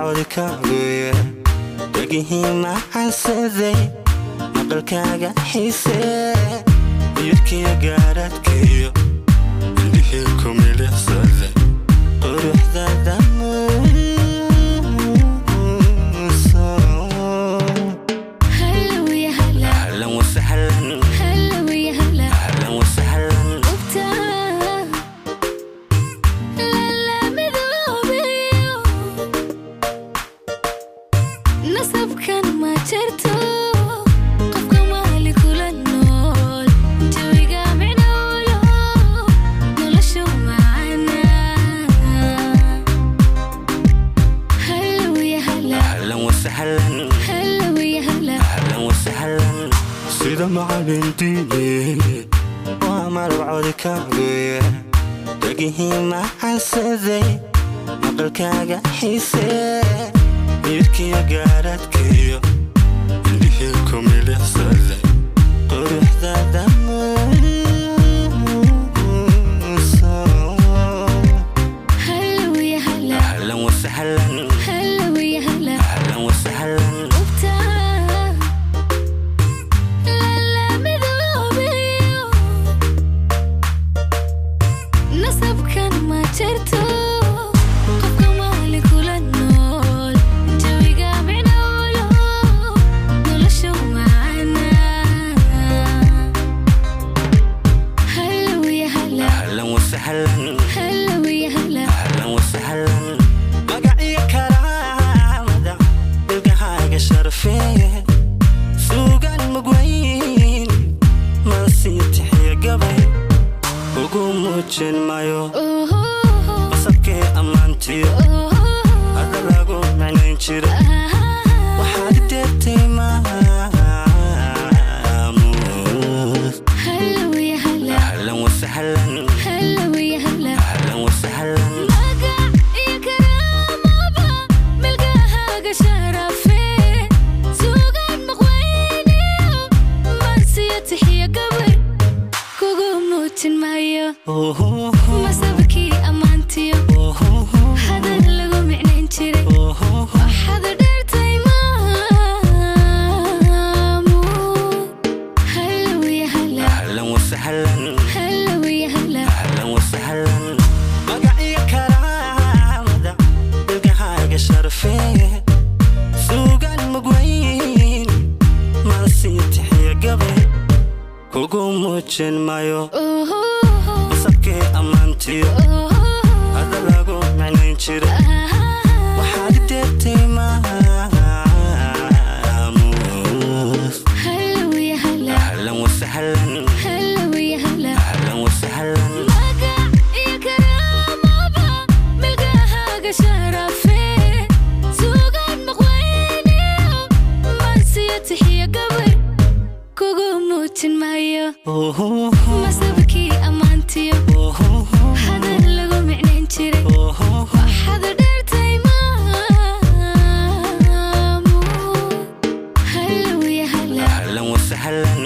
Codkaaguye dhegihii macansaday maqalkaaga xiise yirkiyo gaaradkiyo indhihii ku milicsaday quruxdada muuso. هلا ويا هلا. Ahlan wasahlan. هلا ويا هلا. Ahlan wasahlan. Ubta lala midoobiyo nasabkan ma jirto qofka maali kula nool jawiga micnowlo noloshu macana. هلا ويا هلا. Ahlan wasahlan. هلا ويا هلا. Ahlan wasahlan sida macalin diini waa malab codkaaguye dhegihii macansaday maqalkaaga xiise yirkiyo gaaradkiyo indhihii ku milicsaday quruxdada muuso. هلا ويا هلا. Ahlan wasahlan. هلا ويا هلا. Ahlan wasahlan. Ubta lala midoobiyo nasabkan ma jirto qofka maali kula nool jawiga micnowlo noloshu macana. هلا ويا هلا. Ahlan wasahlan. هلا ويا هلا. Ahlan wasahlan magaciyo karaamada ilkahaaga sharfee suugaan mugweyn mansii tixiyo gabay ugu muujin mayo masabkee ammaantiyo hadda lagu micnayn jira waxaad deertay maamuus. هلا ويا هلا. Ahlan wasahlan. هلا ويا هلا. Ahlan wasahlan. Magac iyo karaamaba milkahaaga sharafee suugaan maqweyniyo mansiyo tixiyo gabay kugu muujin maayo masabkii ammaantiyo hadal lagu micnayn jiray waxaad dheertay maamu. هلا ويا هلا. Ahlan wasahlan. هلا ويا هلا. Ahlan wasahlan magaciyo karaamada ilkahaaga sharfee suugaan mugweyn mansii tixiyo gabay kugu muujin mayo masabkee ammaantiyo hadda lagu micnayn jira waxaad deertay maamuus. هلا ويا هلا. Ahlan wasahlan. هلا ويا هلا. Ahlan wasahlan. Magac iyo karaamaba milkahaaga sharafee suugaan maqweyniyo mansiyo tixiyo gabay kugu muujin maayo masabkii ammaantiyo hadal lagu micnayn jiray waxaad dheertay maamu. هلا ويا هلا. Ahlan wasahlan.